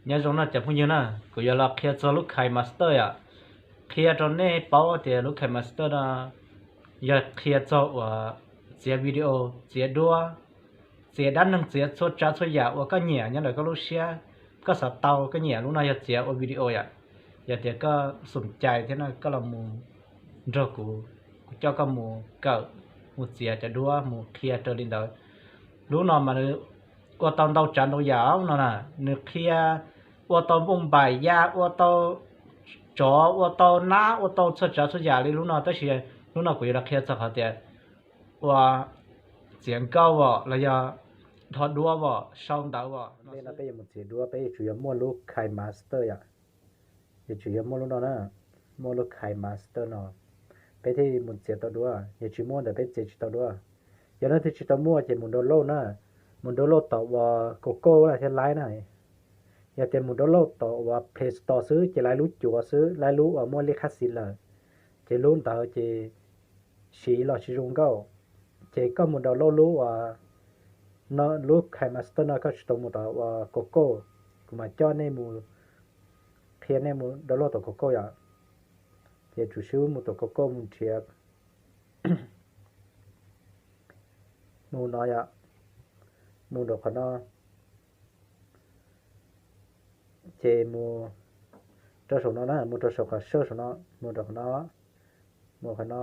Nyob zoo no cov phooj ywg na, kuv yuav los qhia txog lub KineMaster yom. Qhia rau nej paub tias lub KineMaster no yog qhia txog uas txiav video, txiav duab, txiav dab neeg, txiav txhua tsav txhua yam uas koj nyiam nyob ntawm koj lub siab, koj xav tau koj nyiam. Lub no yog txiav ua video yom. Yog tias koj xum cai thiab no koj los mus nrog kuv, kuv coj koj mus kawm, mus txiav cov duab mus qhia raws li ntawd. Lub no mas nws ua tau ntau tsav ntau yam no na, nws qhia ua tau npoj npaim ya, ua tau tsov, ua tau nab, ua tau txhua tsav txhua yam li lub no, tab sis lub no kuv yuav los qhia txog qhov tias ua txiav nkauj os los yog dho duab os, sau ntawv os. Peb no peb yuav mus txiav duab peb yuav tsum yog muaj lub KineMaster yom. Yuav tsum yog muaj lub no na, muaj lub KineMaster no peb thiaj mus txiav tau duab, yog tsis muaj ntawd peb txiav tsis tau duab. Yog leej twg tsis tau muaj ces mus download na, mus download tom uas Google thiab laib na. Yog tias mus download tom uas Play Store xwb ces laib lub cuav xwb, laib lub uas muaj lij khab xis lawm, ces lub ntawd ces siv los tsis zoo nkauj. Ces koj mus download lub uas lub KineMaster no koj tsis tau mus tom uas Google, kuv mam coj nej mus, qhia nej mus download tom Google yom. Ces tsum swb mus tom Google mus nrhiav, mus no yom, mus rau qhov no, ces mus rau saum no na, mus rau saum qhov search saum no, mus rau qhov no, mus qhov no,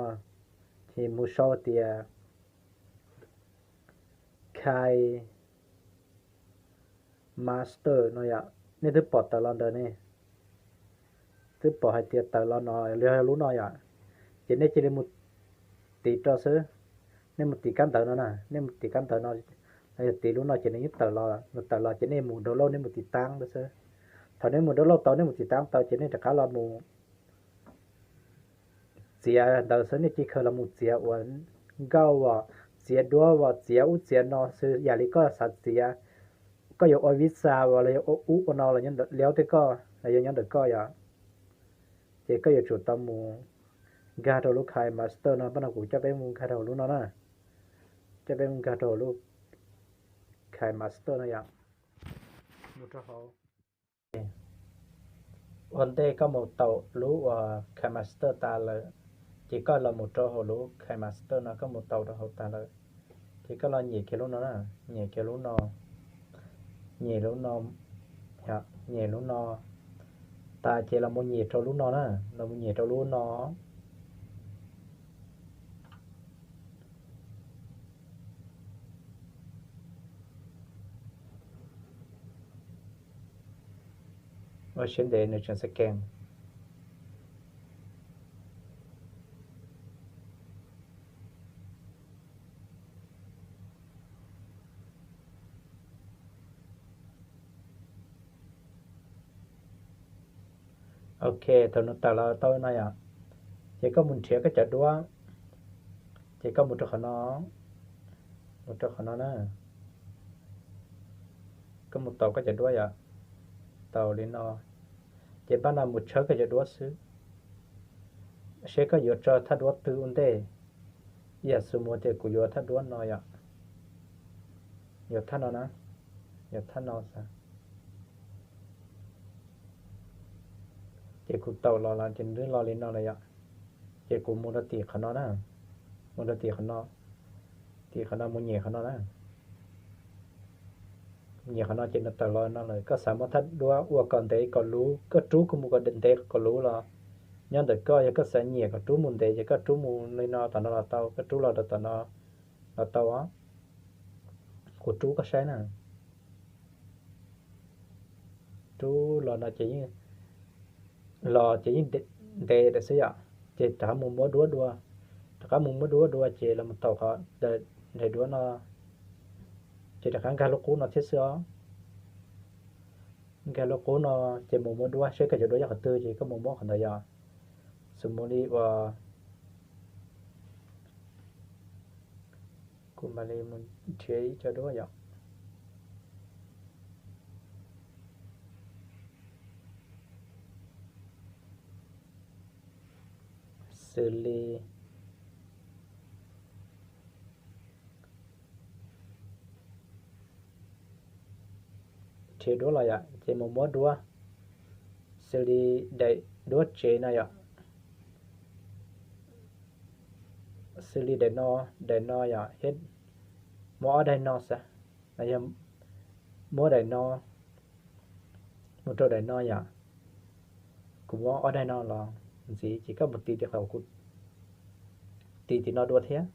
ces mus sau tias KineMaster no yom. Nej twb pom tawm los ntawm ne, twb pom hais tias tawm los no los yog lub no yom. Ces nej cia li mus tiv rau xwb, nej mus tiv kab ntawv no na, nej mus tiv kab ntawv no los yog tiv lub no ces nws yeej tawm los, nws tawm los ces nej mus download, nej mus tiv tab xwb. Thaum nej mus download tau, nej mus tiv tab tau ces nej rov qab los mus txiav ntawv xwb, nej cia li khaws los mus txiav uas nkauj os, txiav duab os, txiav ub txiav no xwb, yam li koj xav txiav. Koj yuav ua visa los yog ua ub ua no los nyob ntawm liab tej koj los yog nyob ntawm koj yom. Ces koj yuav tsum tau mus nkag rau lub KineMaster no, pab no kuv coj peb mus nkag rau lub no na, coj peb mus nkag rau lub KineMaster no yom. Mus rau hauv. Ua ntej koj mus taus lub uas KineMaster tas lawm, ces koj los mus rau hauv lub KineMaster no, koj mus taus rau hauv tas lawm, ces koj los nyem kiag lub no na, nyem kiag lub no, nyem lub no, nyem lub no tas ces los mus nyem rau lub no na, los mus nyem rau lub no. Ua siab ntev nws tseem scan. Ok, thaum nws tawm los tau no yom, ces koj mus nrhiav koj cov duab, ces koj mus rau qhov no, mus rau qhov no na, koj mus taus koj cov duab yom, taus li no, ces pab no mus tshawb koj cov duab xwb, seb koj yuav tso thaj duab twg ua ntej. Ib yam xus mus tias kuv yuav thaj duab no yom, yuav thaj no na, yuav thaj no xwb. Ces kuv taus los los ces nws twb los li no lawm yom. Ces kuv mus rau tim qhov no na, mus rau tim qhov no, tim qhov no mus nyem qhov no na. Nyem qhov no ces nws tawm los no lawm. Koj xav muab thaj duab ua kom ntev kom luv, koj rub kom mus kom ntev kom luv los nyob ntawm koj. Yog koj xav nyem kom rub mus ntev ces koj rub mus li no tom no los tau, koj rub los rau tom no los tau os. Kuv rub koj saib na. Rub los no ces yeej, los ces yeej ntev lawm xwb yom. Ces rov qab mus muab duab dua, rov qab mus muab duab dua ces los mus taus qhov nrhiav duab no, ces rov qab nkag lub qub no thiab xwb os. Nkag lub qub no ces mus muab duab, seb koj cov duab yog qhov twg ces koj mus muab qhov ntawd yom. Xws mus li uas kuv mam li mus nrhiav ib co duab yom. Xws li tsev duab los yom, ces mus muab duab, xws li daim duab tsev no yom, xws li daim no, daim no yom, thiab muab ob daim no xwb, yog muab daim no mus rau daim no yom, kuv muab ob daim no los ntxiv ces koj mus tiv rau qhov kuv tiv tim no dua thiab.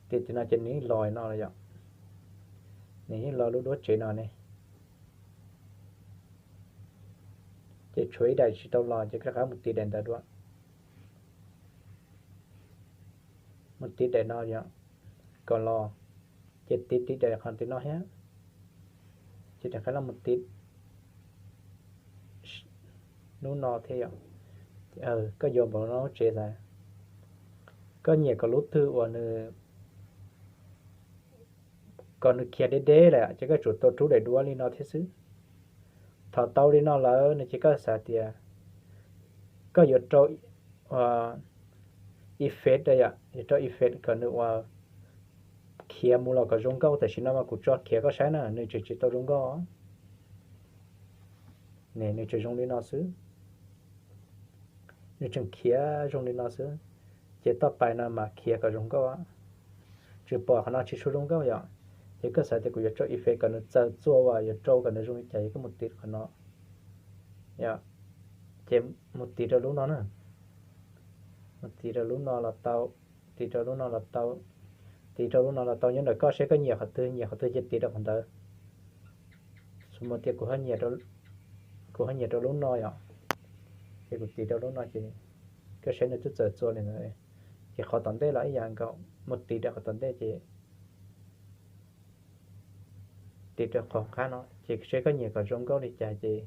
Tiv tim no ces nws yeej los no yom, nws yeej los lub duab tsev no ne. Ces tshuav ib daim tsis tau los ces koj rov qab mus tiv daim ntawd dua, mus tiv daim no yom, kom los, ces tiv tiv daim qhov tim no thiab, ces rov qab los mus tiv lub no thiab yom. Koj yuav npaum no lub tsev xav, koj nyiam kom lub twg uas nws, kom nws khiav deb deb lawm ces koj tsuas tau rub daim duab li no thiab xwb. Thaum tau li no lawm no ces koj xav tias koj yuav rau effect yom, yuav rau effect kom nws ua khiav mus los kom zoo nkauj, tam sim no mas kuv tso khiav koj saib na, nws tseem tsis tau zoo nkauj. Nws tseem zoo li no xwb, nws tseem khiav zoo li no xwb. Ces toj pais no mas khiav kom zoo nkauj, tsis pom qhov no tsis tshua zoo nkauj yom. Ces koj xav tias kuv yuav rau effect kom nws txaws txua, uas yuav rau kom nws zoo li cas, ces koj mus tiv qhov no. Ces mus tiv rau lub no na, mus tiv rau lub no los tau, tiv rau lub no los tau, tiv rau lub no los tau, nyob ntawm koj seb koj nyiam qhov twg, nyiam qhov twg ces tiv rau qhov ntawd. Xws li tias kuv ho nyiam rau lub no yom, ces kuv tiv rau lub no ces koj saib nws twb txaws txua li ntawd. Ces qhov tom ntej los ib yam nkaus, mus tiv rau qhov tom ntej ces tiv rau qhov qab no ces seb koj nyiam kom zoo nkauj li cas ces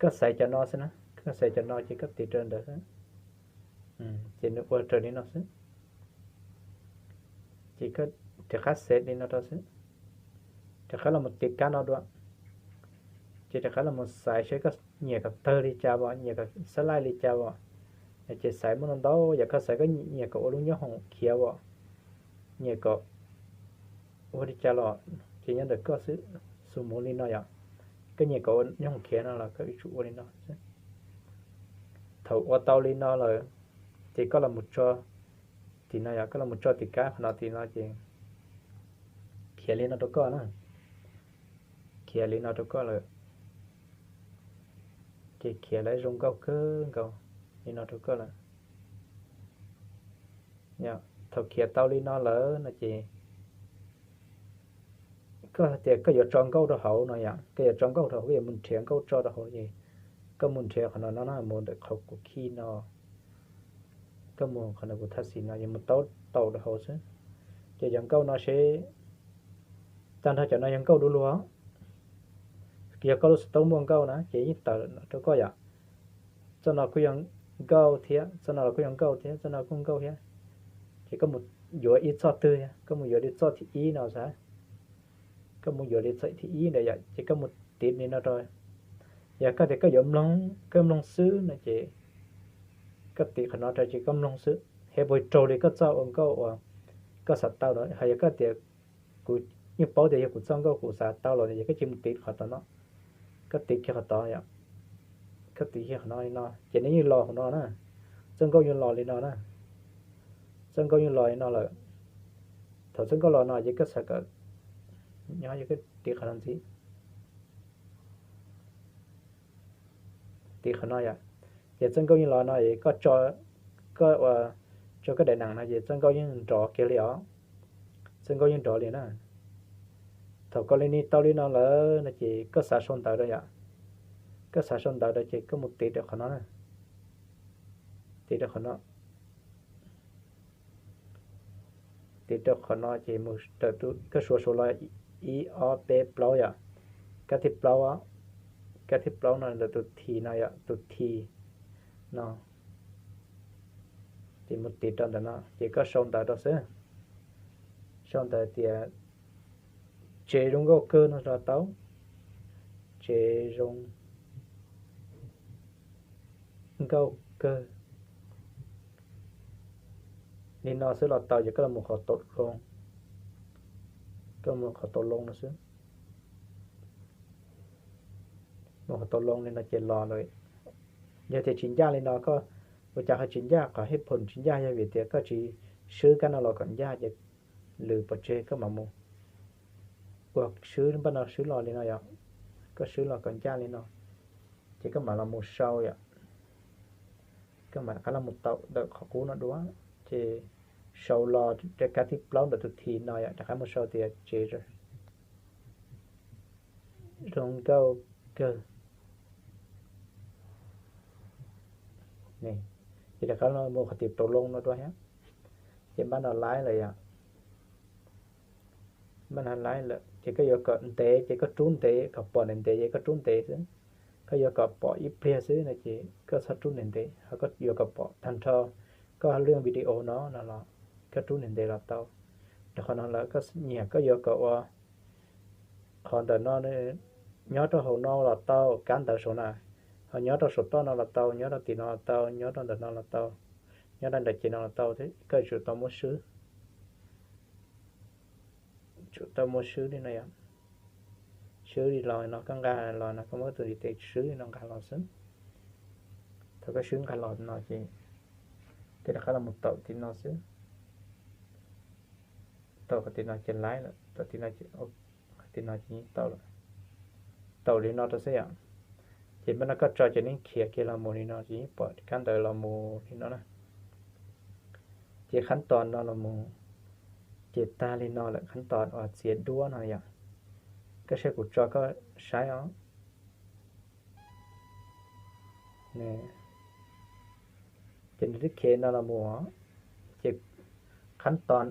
koj xaiv cov no xwb na, koj xaiv cov no ces koj tiv rau ntawd xwb. Ces nws ua raws li no xwb. Ces koj rov qab xaiv li no rau xwb, rov qab los mus tiv kab no dua, ces rov qab los mus xaiv seb koj nyiam kom tawg li cas as, nyiam kom xab laij li cas as. Ces xaiv muaj ntau ntau yam, koj xaiv koj nyiam kom ua lub nyob hoom khiav as, nyiam kom ua li cas los ces nyob ntawm koj xwb. Xws li li no yom, koj nyiam kom ua nyob hoom khiav no los koj yuav tsum ua li no xwb. Thaum ua tau li no lawm ces koj los mus tso tim no yom, koj los mus tso tim kab qhov no tim no ces khiav li no rau koj na, khiav li no rau koj lawm, ces khiav lawv zoo nkauj kawg nkaus li no rau koj lawm. Thaum khiav tau li no lawm no ces koj tias koj yuav tso nkauj rau hauv no yom, koj yuav tso nkauj rau hauv, koj yuav mus nrhiav nkauj tso rau hauv ces koj mus nrhiav qhov no no na, mus ntawm qhov kuv khij no, koj mus qhov ntawm kuv thaj xis no ces mus taub taus rau hauv xwb. Ces cov nkauj no seb, tag nrho cov no yog nkauj du lug, yog koj lub xov tooj muaj nkauj na ces yeej tawm rau koj yom. Txoj no kuj yog nkauj thiab, txoj no los kuj yog nkauj thiab, txoj no kuj nkauj thiab. Ces koj mus yuav ib txoj twg, koj mus yuav li txoj thib ib no xav, koj mus yuav li txoj thib ib ntawd yom, ces koj mus tiv li no rau. Yog koj tias koj yuav mloog, koj mloog xwb no ces koj tiv qhov no rau ces koj mloog xwb, thiab puas raug li koj txoj ua nkauj uas koj xav tau los. Hos yog koj tias kuv yeej paub tias yog kuv txoj nkauj kuv xav tau los no ces koj cia li mus tiv qhov tod no, koj tiv kiag qhov tod yom, koj tiv kiag qhov no li no ces nws yeej los hauv no na, txoj nkauj yeej los li no na, txoj nkauj yeej los li no lawm. Thaum txoj nkauj los no ces koj xav kom nyob, ces koj tiv qhov no ntxiv, tiv qhov no yom, ces txoj nkauj yeej los no es koj tso, koj ua, tso koj daim nees no ces txoj nkauj yeej nrov kiag li os, txoj nkauj yeej nrov li na. Thaum koj li ni tau li no lawm no ces koj xav sau ntawv rau yom, koj xav sau ntawv rau ces koj mus tiv rau qhov no na, tiv rau qhov no, tiv rau qhov no ces mus raws, koj suav suav los ib ob peb plaub yom, kab thib plaub, kab thib plaub no ntawm tus thi no yom, tus thi no, ces mus tiv rau ntawm no ces koj sau ntawv rau xwb, sau ntawv tias tsev zoo nkauj kawg no los tau, tsev zoo nkauj kawg li no xwb los tau, ces koj los mus qhov tau loo, koj mus qhov tau loo no xwb. Mus qhov tau loo li no ces los lawm. Yog tias tsis ncaj li no koj, ua cas ho tsis ncaj? Qhov headphone tsis ncaj yog vim tias koj tsis swb kab no los kom ncaj ces lws pov tseg koj mam mus. Ua swb npaj no swb los li no yom, koj swb los kom ncaj li no, ces koj mam los mus sau yom. Koj mam rov qab los mus taum ntawm qhov qub no dua, ces sau los rau kab thib plaub ntawm tus thim no yom, rov qab mus sau tias tsev zoo nkauj kawg. Ces rov qab los mus qhov tim tau loo no dua thiab, ces npaj no laib lawm yom. Npaj no laib lawm ces koj yuav kom ntev ces koj rub ntev, kom pom ntev ntev ces koj rub ntev xwb. Koj yuav kom pom ib pliag xwb no ces koj txhob rub ntev ntev, ho koj yuav kom pom tag nrho koj lub video no no los koj rub ntev ntev los tau. Rau qhov no lawm koj nyiam koj yuav kom ua qhov ntawm no nyob rau hauv no los tau, kab ntawv saum na, ho nyob rau saum toj no los tau, nyob rau tim no los tau, nyob rau ntawm no los tau, nyob rau nram ces no los tau, koj tsum tau muab swb. Tsum tau muab swb li no yom. Swb li los no koj nqa los no koj muab tus ntiv tes swb li no nqa los xwb. Thaum koj swb nqa los no ces koj rov qab los mus taum tim no xwb. Taum qhov tim no ces laib lawm, taum tim no ces, qhov tim no ces yeej tau lawm. Taum li no rau xwb yom. Ces npaj no koj tso ces nws khiav kiag los mus li no ces yeej pom kab ntawv los mus li no na. Ces khab tos no los mus ces tag li no lawm, khab tos uas txiav duab no yom. Koj saib kuv tso koj saib os. Ces nws twb khiav no los mus, ces khab tos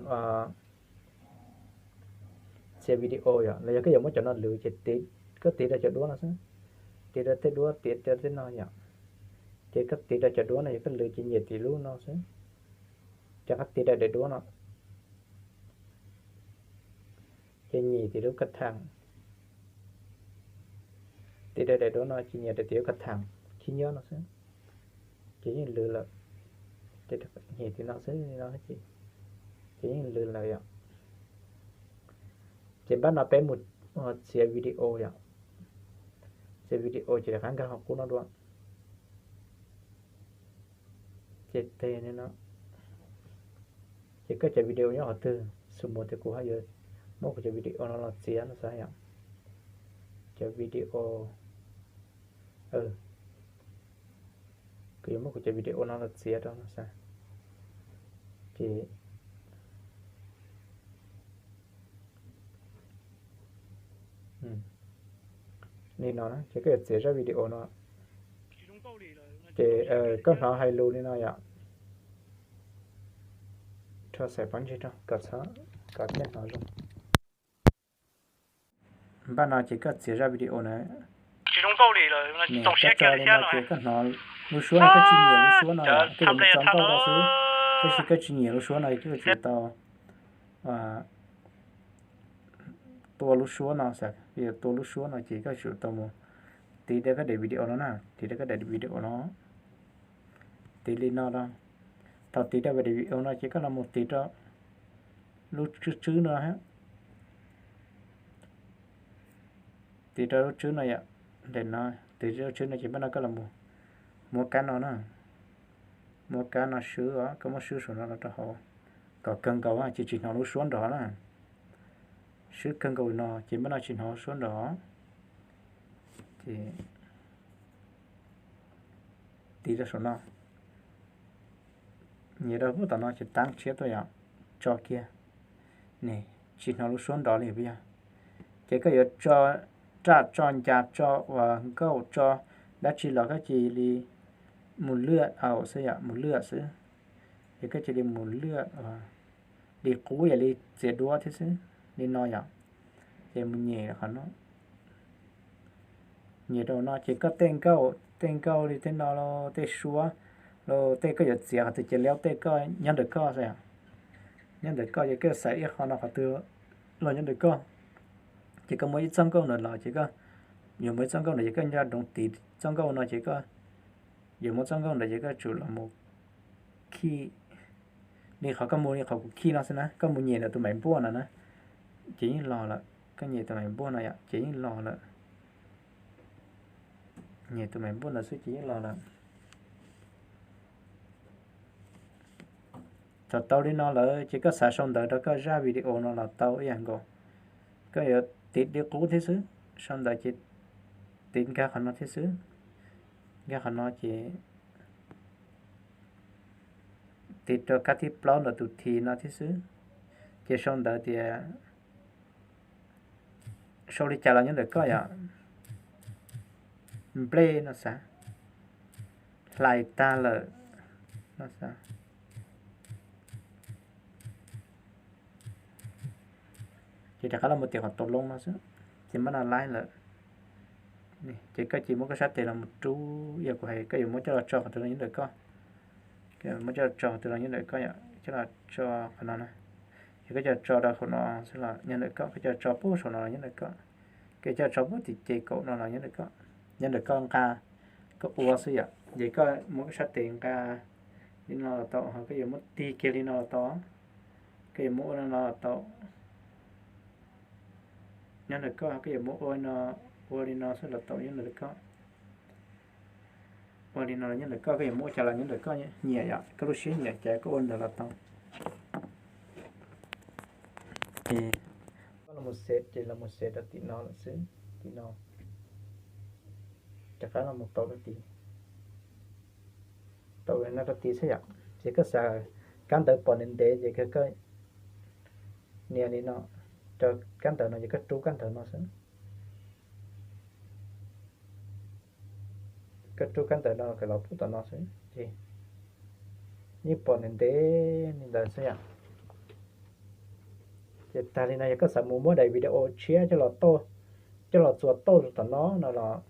txiav video yom, los yog koj yuav muab cov no lwv ces koj tiv rau cov duab no xwb. Tiv rau tej duab, tiv rau tej no yom. Ces koj tiv rau cov duab no yog koj lwv ces nyem tim lub no xwb. Ces koj tiv rau daim duab no, ces nyem tim lub kab tham. Tiv rau daim duab no ces nyem rau tim lub kab tham khib nyob no xwb. Ces yeej lwv lawm. Nyem tim no xwb no, ces yeej lwv lawm yom. Ces npaj no peb mus txiav video yom. Txiav video ces rov qab nkag qhov qub no dua. Ces teg no, ces koj cov video nyob qhov twg, xu mus tias kuv ho yuav muab kuv cov video no los txiav no xav yom. Cov video, kuv yuav muab kuv cov video no los txiav rau no xav. Ces li no ces koj yuav txiav zaj video no, ces koj hnov hais lus li no yom. Rho xaim pov ntseg rau kom txhob, kom thiaj hnov zoo. Npaj no ces koj txiav zaj video na, koj tso li no ces koj hnov lub suab no, koj tsis nyiam lub suab no, koj yuav mus tso nkauj rau xwb. Tab sis koj tsis nyiam lub suab no koj tsum tau tua lub suab no, tua lub suab no ces koj tsum tau mus tiv rau koj daim video no na, tiv rau koj daim video no. Tiv li no rau. Thaum tiv rau daim video no ces koj los mus tiv rau lub tswb tswb no, tiv rau lub tswb no yom. Tiv rau lub tswb no ces npaj no koj los muab kab no na, muab kab no swb os, koj muab swb saum no los rau hauv kom kawg nkaus ces tsis hnov lub suab nrov na. Swb kawg nkaus no ces npaj no tsis hnov lub suab nrov. Ces tiv rau saum no, nyem rau pub tom no ces tab tshiab tuaj yom, tso kiag. Ne, tsis hnov lub suab nrov li puas yog? Ces koj yuav tso raj tso ncas tso uas nkauj tso dab tsi los koj cia li mus lwaj xwb yom, mus lwaj xwb. Ces koj cia li mus lwaj li qub yam li txiav duab thiab xwb, li no yom. Ces mus nyem qhov no, nyem rau no ces koj tej nkauj, tej nkauj li tej no los tej suab los tej koj yuav txiav qhov twg ces laub tej koj nyob ntawm koj xwb. Nyob ntawm koj ces koj xaiv ib qho no qhov twg los nyob ntawm koj. Ces koj muaj ib txoj nkauj ntawd los ces koj yuav muaj ib txoj nkauj ntawd ces koj nco ntsoov tiv txoj nkauj no ces koj yuav muaj txoj nkauj ntawd ces koj tsum los mus khij li qhov koj mus li qhov kuv khij no xwb na, koj mus nyem ntawm tus maim npuaj no na, ces yeej los lawm. Koj nyem tus maim npuaj no yom ces yeej los lawm. Nyem tus me npauj ntawd xwb ces yeej los lawm. Thaum tau li no lawm ces koj xav sau ntawv rau koj zaj video no los tau ib yam nkaus. Koj yuav tiv li qub thiab xwb, sau ntawv ces tiv nkag qhov no thiab xwb, nkag qhov no ces tiv rau kab thib plaub ntawm tus thi no thiab xwb. Ces sau ntawv tias, sau li cas los nyob ntawm koj yom. Nplej no xav, hlais tag lawm no xav. Ces rov qab los mus tim qhov tau loo no xwb, ces npaj no laib lawm. Ces koj cia muab koj sab tes los mus rub, yog kuv hais koj yuav muab coj los tso qhov twg los nyob ntawm koj. Koj yuav muab coj los tso qhov twg los nyob ntawm koj, coj los tso qhov no na. Yog koj coj los tso rau hauv no xwb los nyob ntawm koj, koj coj los tso puag saum no los nyob ntawm koj, koj coj los tso puag tim ces kaum no los nyob ntawm koj, nyob ntawm koj nqa, koj ua xwb yom. Ces koj muab koj sab tes nqa li no los tau, ho koj yuav muab tig kiag li no los tau, koj yuav muab ua li no los tau. Nyob ntawm koj, koj yuav muab ua no, ua li no xwb los tau, nyob ntawm koj. Ua li no los nyob ntawm koj, koj yuav muab ua cas los nyob ntawm koj, nyiam yom, koj lub siab nyiam cas koj ua ntawd los tau. Ces koj los mus xev, ces los mus xev rau tim no lawm xwb, tim no. Rov qab los mus tau rau tim, tau no rau tid xwb yom. Ces koj xav kab ntawv pom ntev ntev ces koj nias li no, rau kab ntawv no ces koj rub kab ntawv no xwb. Koj rub kab ntawv no kom los puag tom no xwb ces yeej pom ntev ntev li ntawd xwb yom. Ces tag li no yog koj xav mus muab daim video tshiab coj los tauj, coj los txuas tauj rau tom no no los,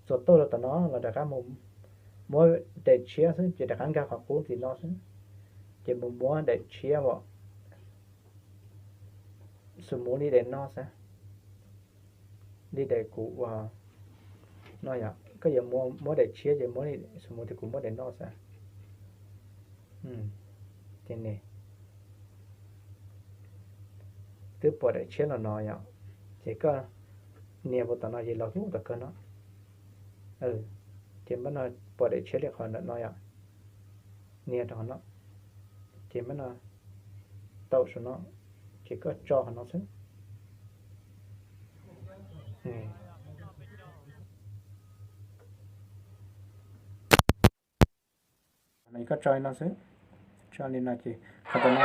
txuas tauj rau tom no los rov qab mus muab daim tshiab xwb ces rov qab nkag qhov qub tim no xwb. Ces mus muab daim tshiab os, xws mus li daim no xwb, li daim kuv ua no yom, koj yuav muab daim tshiab ces muab li, xws mus tias kuv muab daim no xwb. Ces ne, twb pom daim tshiab los no yom, ces koj nias puag tom no ces los lub tom kawg no. Ces npaj no pom daim tshiab li qhov ntawm no yom, nias rau qhov no, ces npaj no tau saum no, ces koj tso qhov no xwb. Qhov no koj tso li no xwb, tso li no ces qhov tom no,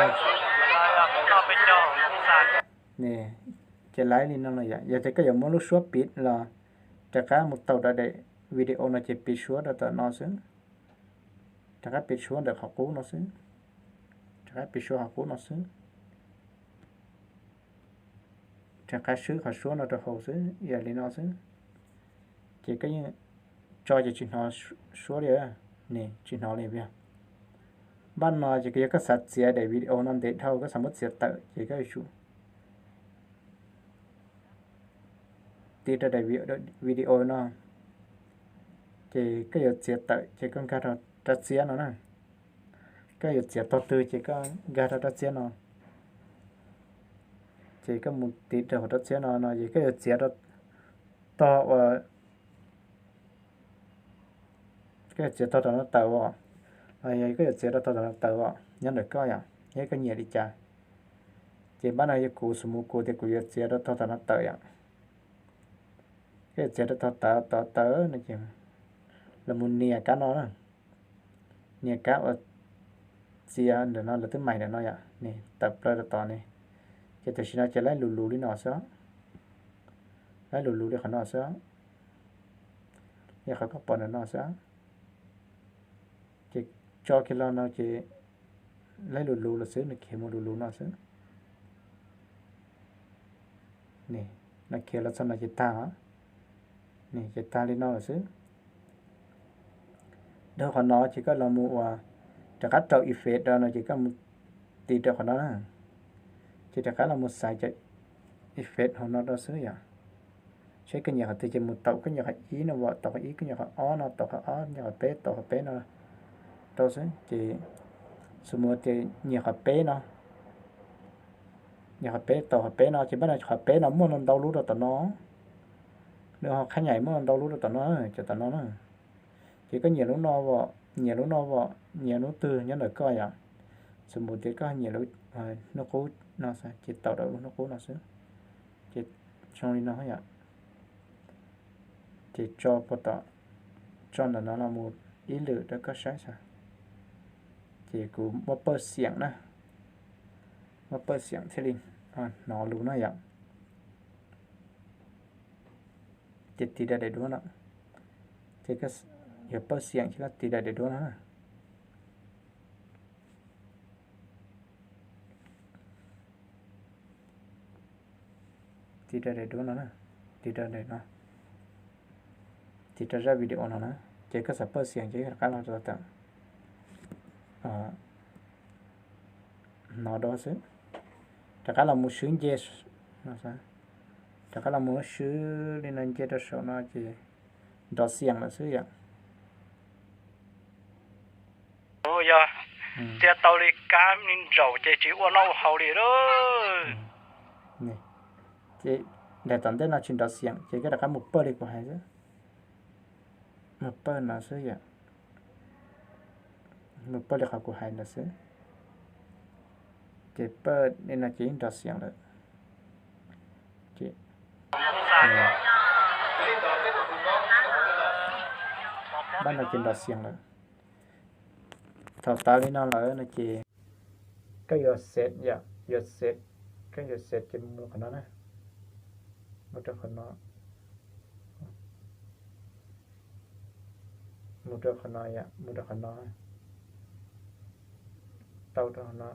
ces laib li no lawm yom. Yog tias koj yuav muab lub suab piv los rov qab mus tau rau daim video no ces piv suab rau tom no xwb, rov qab piv suab ntawm qhov qub no xwb, rov qab piv suab qhov qub no xwb. Rov qab swb qhov suab no rau hauv xwb, yog li no xwb. Ces koj yeej tso ces tsis hnov suab li, ne tsis hnov li yog. Npaj no ces yog koj xav txiav daim video no ntev dhau koj xav muab txiav tawm ces koj yuav tsum tiv rau daim video no, ces koj yuav txiav tawm ces koj nkag rau rab txiab no na. Koj yuav txiav tog twg ces koj nkag rau rab txiab no, ces koj mus tiv rau hauv rab txiab no no ces koj yuav txiav rau tog uas, koj yuav txiav tog tom no tawm os, los yog koj yuav txiav rau tog tom no tawm os nyob ntawm koj yom, yog koj nyiam li cas. Ces npaj no yog kuv xws mus kuv tias kuv yuav txiav rau tog tom no tawm yom. Koj yuav txiav rau tog tawm, tog tawm no ces los mus nias kab no na, nias kab uas txiav ntawm no lawv twb mais ntawm no yom, ne tawm plaws rau tod ne. Ces tam sim no ces laib lus lus li no xwb, laib lus lus li qhov no xwb, li qhov koj pom ntawm no xwb. Ces tso kiag los no ces laib lus lus los xwb, nws khiav mus lus lus no xwb. Ne, no khiav los txog no ces tag, ne ces tag li no lawm xwb. Dhau qhov no ces koj los mus ua, rov qab rau effect rau no ces koj mus tiv rau qhov no na, ces rov qab los mus xaiv cov effect hauv no rau xwb yom. Seb koj nyiam qhov twg ces mus tau, koj nyiam qhov ib no, tau qhov ib, koj nyiam qhov ob no, tau qhov ob, nyiam qhov peb, tau qhov peb no rau xwb. Ces xws mus tias nyiam qhov peb no, nyiam qhov peb, tau qhov peb no ces npaj no qhov peb no muaj ntau lub rau tom no. Nws ho qhab nyaim muaj ntau lub rau tom no, cov tom no na. Ces koj nyiam lub no os, nyiam lub no os, nyiam lub twg nyob ntawm koj yom. Xws mus tias koj nyiam lub hnub qub no xwb ces tau rau lub hnub qub no xwb. Ces zoo li no yom. Ces tso puas tom, tso ntawm no los mus ib lwm rau koj saib xwb. Ces kuv muab pawj xiam na, muab pawj xiam thiaj li hnov lus na yom. Ces tiv rau daim duab no, ces koj yuav pawj xiam ces koj tiv rau daim duab no na. Tiv rau daim duab no na, tiv rau daim no, tiv rau zaj video no na. Ces koj xav pawj xiam ces rov qab los rau tom hnov duab xwb. Rov qab los mus swb nce, rov qab los mus swb li no nce rau saum no ces nrov xiam lawm xwb yom. Yog txiav tau li kab me ntsaum ces tsis ua noj ua haus li lauj. Ces daim tom ntej no tsis nrov xiam ces koj rov qab mus pawj li kuv hais xwb. Mus pawj no xwb yom. Mus pawj li qhov kuv hais ntawd xwb. Ces pawj li no ces yeej nrov xiam lawm. Ces pab no ces nrov xiam lawm. Thaum tas li no lawm no ces koj yuav xev yom, yuav xev, koj yuav xev ces mus qhov no na, mus rau qhov no, mus rau qhov no yom, mus rau qhov no, tau rau qhov no.